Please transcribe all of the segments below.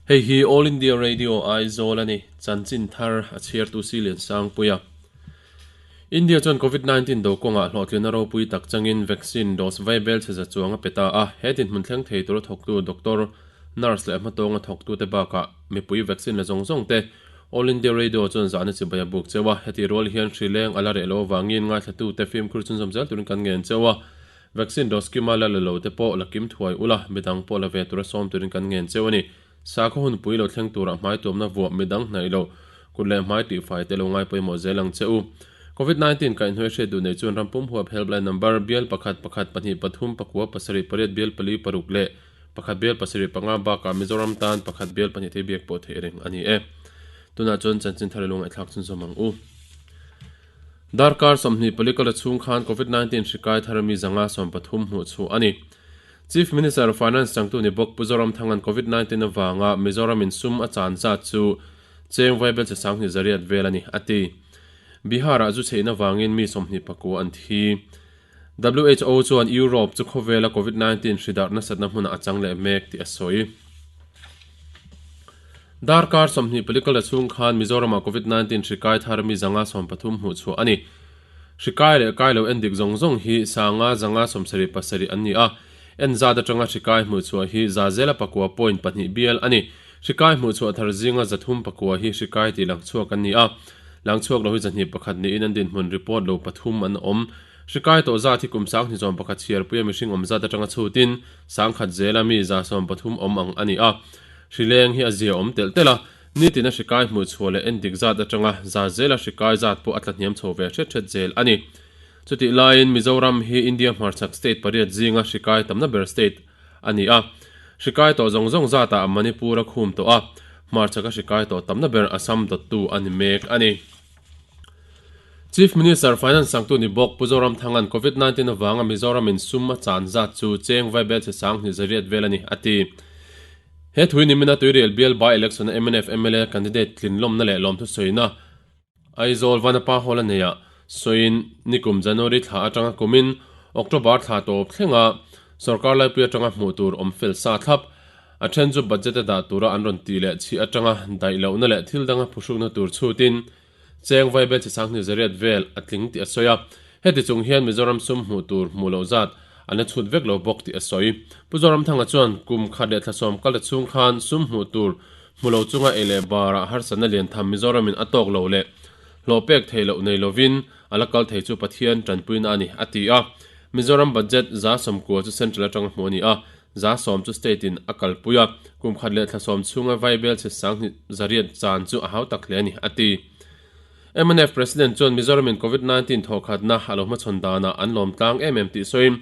Hei hi All India Radio Aizawl a ni, chanchin thar a chhiartu Silian Sangpuia. India chuan Covid 19 do kawngah hlawhtlinna ropui tak changin vaccine dose vai bel chhe za chuang a pe ta a, he dinhmun thleng thei tura thawktu doctor, nurse leh hmatawnga thawktute bakah mipui vaccine la zawng zawng te All India Radio chuan zahna chibai a buk cheu a, heti rual hian hri leng a la reh lo avangin ngaithlatute fimkhur chhunzawm zel turin kan ngen cheu a, vaccine dose kima la la lo te pawh la kim thuai ula, midang pawh la ve tura sawm turin kan ngen cheu a ni. Sakhaw hunpui lo thleng turah hmai tuamna vuah midang hnaih lo, kut leh hmai tihfai te lo ngai pawimawh zel ang che u. Covid 19 kaihhnuai hriat duh nei chuan rampum huap helpline number bial pakhat pakhat pahnih pathum pakua pasarih pariat bial pali paruk leh pakhat bial pasarih panga bakah Mizoram tan pakhat bial pahnih te biak pawh theih reng a ni e. Tunah chuan chanchin thar i lo ngaihthlak chhunzawm ang u. Darkar 24 kala chhung khan Covid 19 hri kai thar mi zanga 13 hmuh chhuah a ni. Chief Minister Finance changtu ni bawk Pu Zoramthanga'n Covid 19 avanga Mizoram in sum a chan zat chu cheng vaibel che sanghnih zariat vel a ni, a ti. Bihar-ah zu chheihna vangin mi 24 an thi. WHO chuan Europe chu khawvela Covid 19 hri darh nasatna hmunah a chang leh mek tih a sawi. Darkar 24 kal chhung khan Mizoramah Covid 19 hri kai thar mi zanga 13 hmuh chhuah a ni. Hri kai leh kai lo en dik zawng zawng hi sanga zanga sawmsarih pasarih an ni a, en zat atanga hri kai hmuh chhuah hi za zela pakua point pahnih bial a ni. Hri kai hmuh chhuah thar zinga zathum pakua hi hri kai tih lang chhuak an ni a, lang chhuak lo hi zahnih pakhat niin an dinhmun report lo pathum an awm. Hri kai tawh zat hi kum sanghnih zawm pakhat chhiarpuia mihring awm zat atanga chhutin sangkhat zela mi za 13 awm ang a ni a, hri leng hi a zia awm telh telh a. Nitin a hri kai hmuh chhuah leh en dik zat atanga za zela hri kai zat pawh a tla hniam chho ve hret hret zel a ni. Chutih laiin Mizoram hi India hmarchhak state pariat zinga hri kai tamna ber state a ni a. Hri kai tawh zawng zawng zatah Manipur a khum tawh a, hmarchhaka hri kai tawh tamna ber Assam dawttu a ni mek a ni. Chief Minister Finance sangtu ni bawk Pu Zoramthanga'n Covid 19 avanga Mizoram in sum a chan zat chu cheng vaibel chhe sanghnih zariat vel a ni, a ti. He thui nimina Tuirial bial by election a mnf mla candidate tlinlawmna leh lawmthu sawina Aizawl Vanapa Hall a neiah sawiin nikum January thla atanga kumin October thla tawp thlenga sorkar laipui atanga hmuh tur awm fel sa thlap a then chu budget a dah tura an rawn tih leh chhi atanga daih lohna leh thil danga phuhrukna tur chhutin cheng vaibel chi sanghnih zariat vel a tling tih a sawi a. Heti chung hian Mizoram sum hmuh tur hmuh loh zat an la chhut vek lo bawk tih a sawi. Pu Zoramthanga chuan kum khat leh thla sawm kal ta chhung khan sum hmuh tur hmu lo chunga ei leh barah harsatna lian tham Mizoramin a tawk lo leh hlawh pek theih loh nei lovin a la kal thei chu Pathian tanpuina a ni, a ti a. Mizoram budget za sawmkua chu central atanga hmuh a ni a, za sawm chu state in a kalpui a, kum khat leh thla sawm chhunga vaibel chhe sanghnih zariat chan chu a hau tak hle a ni, a ti. Mnf President chuan Mizoramin Covid 19 thawhkhatna a lo hmachhawn danah an lawm tlang em em tih sawiin,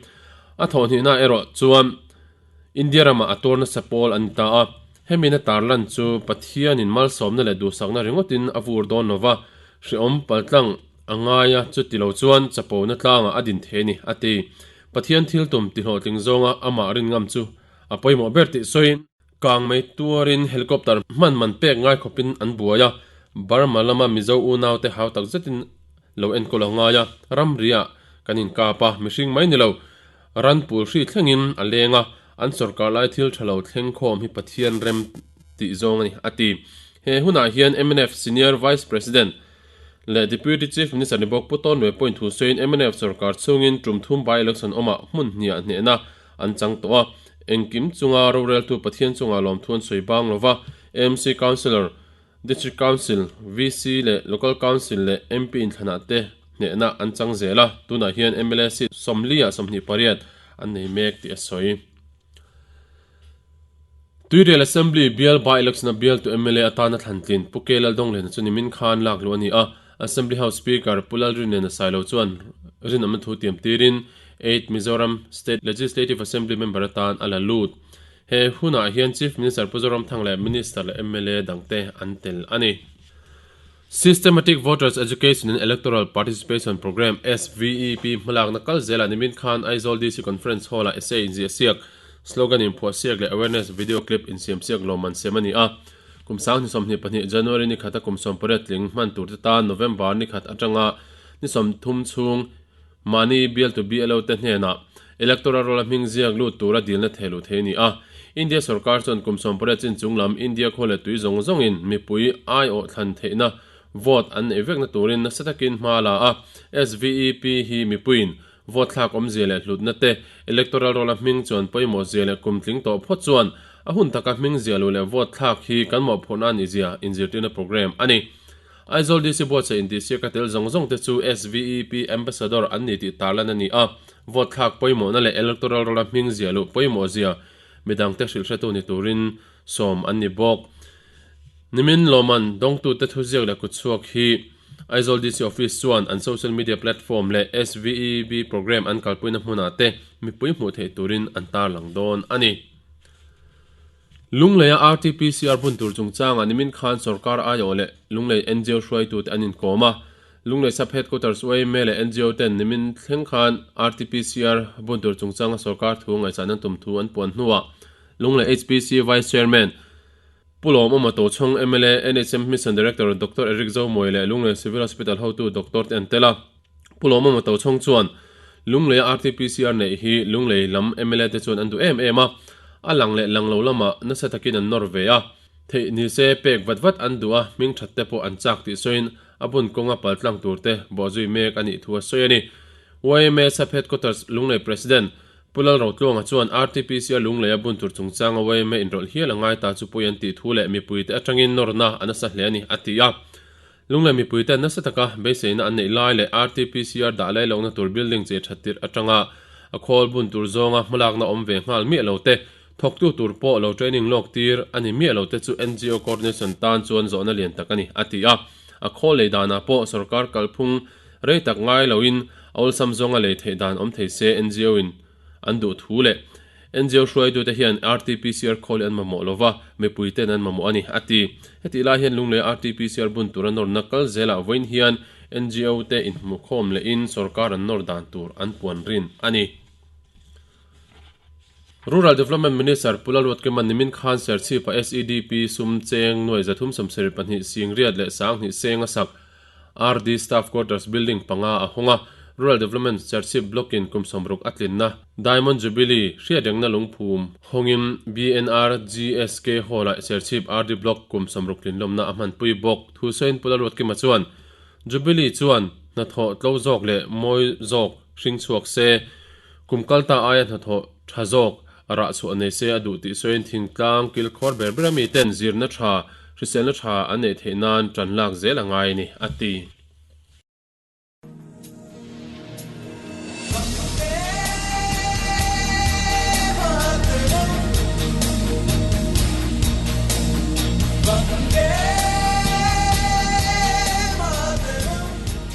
a thawhhnihna erawh chuan India ramah a tuar nasa pawl an ni ta a, hemi na tarlan chu Pathianin malsawmna leh duhsakna ringawtin a vur dawn lova, hreawm paltlang a ngai a, chuti lo chuan chapona tlangah a din thei a ni, a ti. Pathian thil tum ti hlawhtling zawnga amah rin ngam chu a pawimawh ber tih sawiin, kang mai tuarin helicopter hman man pek ngai khawpin an buai a, Burma lama Mizo unaute hau tak zetin lo enkawl a ngai a, ramriah kan inkap a, mihring mai ni lo, ran pul hri thlengin a leng a, an sawrkar lai thil tha lo thleng khawm hi Pathian rem tih zawng a ni, a ti. He hunah hian mnf Senior Vice President, leh Deputy Chief Minister ni bawk Pu Tawnwe pawhin thu sawiin mnf sorkar chhungin tum thum by election awmah hmun hniah hnehna an chang tawh a, engkim chunga roreltu Pathian chungah lawmthu an sawi bang lova, AMC Councillor, District Council, VC leh Local Council leh MP inthlanah te hnehna an chang zel a, tunah hian mla seat 40 ah 28 an nei mek tih a sawi. Tuirial Assembly bial by election a bialtu mla atana thlantlin Pu K Laldonglena chu nimin khan lak luh a ni a, Assembly House Speaker Pu Lalrinliana Sailo chuan rinawmna thu tiam tirin Eight Mizoram State Legislative Assembly member atan a la lut. He hunah hian Chief Minister Pu Zoramthang leh Minister leh mla dangte an tel a ni. Systematic Voters Education and Electoral Participation Programme, SVEP, hmalakna kal zelah nimin khan Aizawl DC Conference Hall-ah essay inziah siak, slogan inphuah siak leh awareness video clip insiam siak lawmman siam a ni a. Kum 2022 January ni khata kum 18 tling hman turte tan November ni khat atanga ni 30 chhung mahni bialtu BLO te hnenah Electoral Roll-a hming ziak lut tura dilna theh luh thei a ni a. India sorkar chuan kum 18 chin chung lam India khaw leh tui zawng zawngin mipui aiawh thlan theihna vote an neih vekna turin nasa takin hma a la a. SVEP hi mipuiin vote thlak awmzia leh hlutna te, electoral roll-a hming chuan pawimawhzia leh kum tling tawh phawt chuan a hun taka hming ziah luh leh vote thlak hi kan mawhphurhna a nihzia inzirtirna programme a ni. Aizawl DC buatsaih intihsiaka tel zawng zawng te chu SVEP Ambassador an ni tih tarlan a ni a, vote thlak pawimawhna leh electoral roll-a hming ziah luh pawimawhzia midangte hrilhhretu ni turin sawm an ni bawk. Nimin lawman dawngtute thuziak leh kutchhuak hi Aizawl DC Office chuan an social media platform leh SVEB programme an kalpuina hmunah te mipui hmuh theih turin an tarlang dawn a ni. Lungleia RTPCR bun tur chungchangah nimin khan sorkar aiawh leh Lunglei ngo hruaitute an inkawm a. Lunglei Sub Headquarters yma leh ngo ten nimin thleng khan RTPCR bun tur chungchanga sorkar thu ngaihsan an tum thu an puan hnuah Lunglei HPC Vice Chairman Pu Lawmawma Tochhawng mla, NHM Mission Director Doctor Eric Zomuai leh Lunglei Civil Hospital hotu Doctor te an tel a. Pu Lawmawma Tochhawng chuan, Lungleia RTPCR neih hi Lunglei lam mla te chuan an duh em em a, a lang leh lang lo lamah nasa takin an nawr ve a. Theih ni se pek vat vat an duh a, hming that te pawh an chak tih sawiin a bun kawnga paltlang tur te bawhzui mek a nih thu a sawi a ni. Yma Sub Headquarters Lunglei President Pu Lalrotluanga chuan RTPCR Lungleia bun tur chungchanga yma inrawlh hial a ngai ta chu pawi an tih thu leh mipuite atangin nawrna a nasa hle a ni, a ti a. Lunglei mipuite nasa taka beiseina an neih lai leh RTPCR dah lai lohna tur building chei that tirh atanga a khawl bun tur zawnga hmalakna awm ve nghal miah lo te, thawktu tur pawh lo training lawk tir a ni miah lo te chu ngo coordination tan chuan zawhna lian tak a ni, a ti a. A khawl lei danah pawh sorkar kalphung rei tak ngai loin a awlsam zawnga lei theih dan awm thei se ngo in an duh thu leh ngo hruaitute hian RTPCR khawl hi an mamawh lova, mipuiten an mamawh a ni, a ti. Hetih lai hian Lunglei RTPCR bun tura nawrna kal zelah vawiin hian ngo te inhmukhawm lehin sorkar an nawr dan tur an puan rin a ni. Rural Development Minister Pu Lalruatkima'n nimin khan Serchhipa SEDP sum cheng nuai 372 singriat leh 20 seng a sak RD Staff Quarters Building panga a hawng a, Rural Development Serchhip Block-in kum 60 a tlinna Diamond Jubilee hriatrengna lungphum hawngin BNRGSK Hall-ah Serchhip RD Block kum 60 tlinlawmna a hmanpui bawk. Thu sawiin Pu Lalruatkima chuan, Jubilee chuan hnathawh tlo zawk leh mawi zawk hring chhuak se, kum kalta aia hnathawh tha zawk rah chhuah nei se a duh tih sawiin thingtlang kilkhawr ber ber ami ten zirna tha, hriselna tha an neih theih nan tan lak zel a ngai a ni, a ti.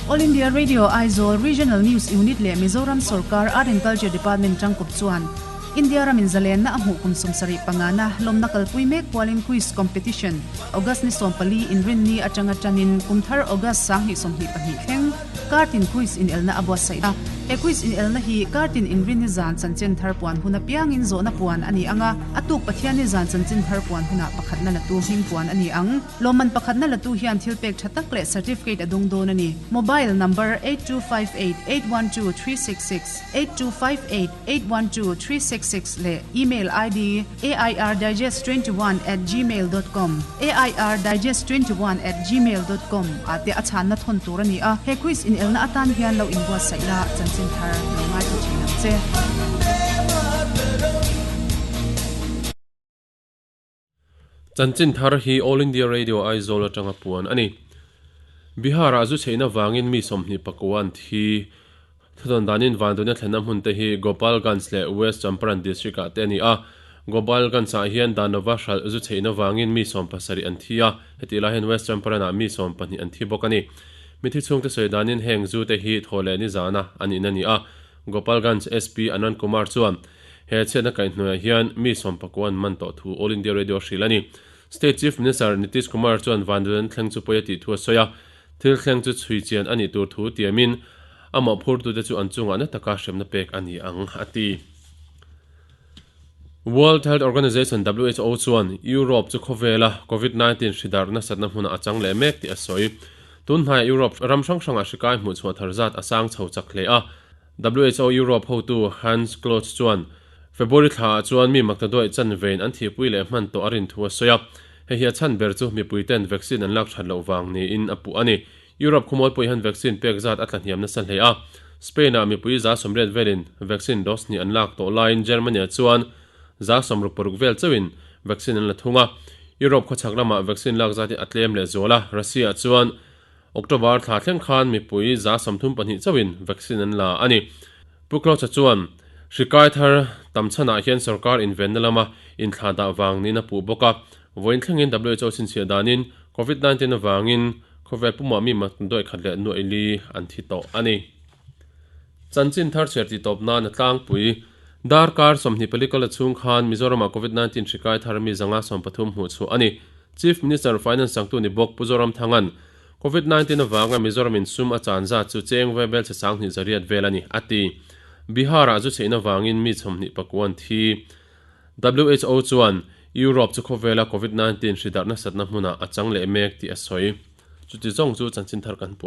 All India Radio Aizawl Regional News Unit leh Mizoram Sorkar Art and Culture Department tangkawp chuan India ramin zalenna a hmuh kum 75 na lawmna kalpui mek kualin Quiz Competition August ni 14 inrinni atanga tanin kumthar August 2022 thleng kartin quiz inelna a buatsaih a. He quiz inelna hi kartin inrinni zan chanchin thar puan hun apiangin zawhna puan a ni ang a, a tuk Pathianni zan chanchin thar puan hunah pakhatna latu hming puan a ni ang. Lawmman pakhatna latu hian thil pek tha tak leh certificate a dawng dawn a ni. Mobile number 8258 812 366, 8258 812 366 leh email ID airdigest21 at gmail dot com, airdigest21 at gmail dot com, ah te a chhanna thawn tur a ni a. He quiz inelna atan hian lo inbuatsaih la, chanchin thar lo ngaithla thin ang che. Chanchin thar hi All India Radio Aizawl atanga puan a ni. Bihar-ah zu chheihna vangin mi 24 an thi. Thudawn danin Vanduina thlenna hmun te hi Gopalganj leh West Champaran district-ah te a ni a. Gopalganj-ah hian dan lova hralh zu chheihna vangin mi 17 an thi a, hetih lai hian West Champaran-ah mi 12 an thi bawk a ni. Mithi chhungte sawi danin heng zu te hi thaw leh nizana a nihna a ni a. Gopalganj SP Anand Kumar chuan He chhiatna kaihhnuaiah hian mi 19 an man tawh thu All India Radio a hrilh a ni. State Chief Minister Nitish Kumar chuan Vandulan thleng chu pawi a tih thu a sawi a, thil thleng chu chhui chian a nih tur thu tiamin a mawhphurtute chu an chungah na taka hremna pek a ni ang, a ti. World Health Organization, who, chuan Europe chu khawvela Covid-19 hri darh nasatna hmunah a chang leh mek tih a sawi. Tun hnaiah Europe ram hrang hrangah hri kai hmuhchhuah thar zat a sang chho chak hle a. Who Europe hotu Hans Kluge chuan, February thlaah chuan mi maktaduaih chanvein an thihpui leh hman tawh a rin thu a sawi a. Hei hi a chhan ber chu mipuiten vaccine an lak that loh vang niin a puh a ni. Europe khawmualpui hian vaccine pek zat a tlahniam nasa hle a. Spain-ah mipui 80% velin vaccine dose hnih an lak tawh laiin Germany-ah chuan 66% vel chauhin vaccine an la thung a. Europe khawchhak lamah vaccine lak zat hi a tlem leh zual a, Russia-ah chuan October thla thleng khan mipui 32% chauhin vaccine an la a ni. Pu Klotz-a chuan hri kai thar tam chhanah hian sorkar invenna lama inthlah dah vang niin a puh bawk a. Vawiin thlengin WHO chhinchhiah danin Covid 19 avangin khawvel pumah mi makdawih khat leh nuaih li an thi tawh a ni. Chanchin thar chhiar tih tawp nan a tlangpui. Darkar 24 kala chhung khan Mizoramah Covid 19 hri kai thar mi 113 hmuh chhuah a ni. Chief Minister Finance changtu ni bawk Pu Zoramthanga'n Covid 19 avanga Mizoram in sum a chan zat chu cheng ve bel chhe 2800 vel a ni, a ti. Bihar-ah zu chheihna vangin mi 24 an thi. WHO chuan Europe chu khawvela Covid 19 hri darh nasatna hmunah a chang leh mek tih a sawi. Chuti zawng chu chanchin thar kan puan.